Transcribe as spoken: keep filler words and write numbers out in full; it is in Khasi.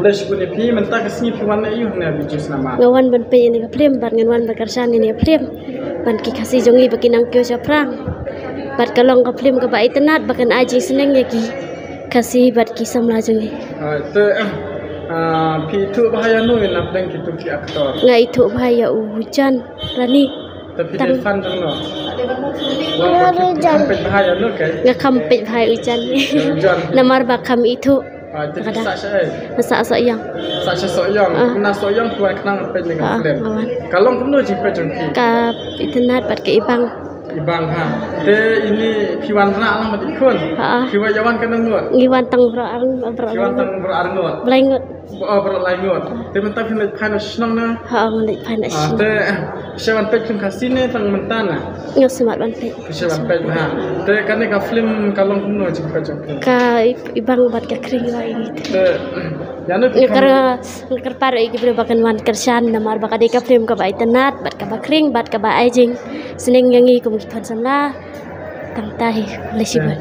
Te shibun ïa phi, mynta ka sngi phi wan na ïu ne video cinema? Nga wan ban peit ïa ka film, bad ngan wan ban kyrshan ïa ka film. Ban ki Khasi jong ngi ba ki nang kiew shaphrang. Bad ka long ka film kaba itynnad, ba kan ai jingsneng ïa ki Khasi bad ki samla jong ngi. Ah, te, ah, phi ithuh bha ïa no na pdeng kitu ki actor? Nga ithuh bha ïa u Jan Rani. Te phi dei fan jong no? Nga kham peit bha ïa u Jan. Namar ba kham ithuh. Ah, te phi sah sha ei? Nga sah Sohiong. Sah sha Sohiong. Ah. Na Sohiong phi wan khnang peit ïa ka film. Ka long kumno jingpeit jong phi? Ka itynnad bad ka ibang. Ibang ha. Te ine phi wan rah lang bad i khun? Ha. Phi wan ïa wan katno ngut? Ngi wan tang baroh ar, baroh. Phi wan tang baroh ar ngut? Blai ngut. Oh, baroh lai ngut. Te mynta phi leit phai na shnong na? Ha, ngi leit phai na shnong. Te phi shu wan peit film Khasi ne tang mynta na? Nga shu wan peit. Phi shu wan peit ha. Te kane ka film ka long kumno jingpeit jong phi? Ka ibang bad ka khring wa ini. Te ïa no phi kyrpad ïa ki briew ba kan wan kyrshan namar ba ka dei ka film kaba itynnad bad kaba khring bad kaba ai jingsneng ïa ngi kum ki khun samla. Tang ta hi, khublei shibun.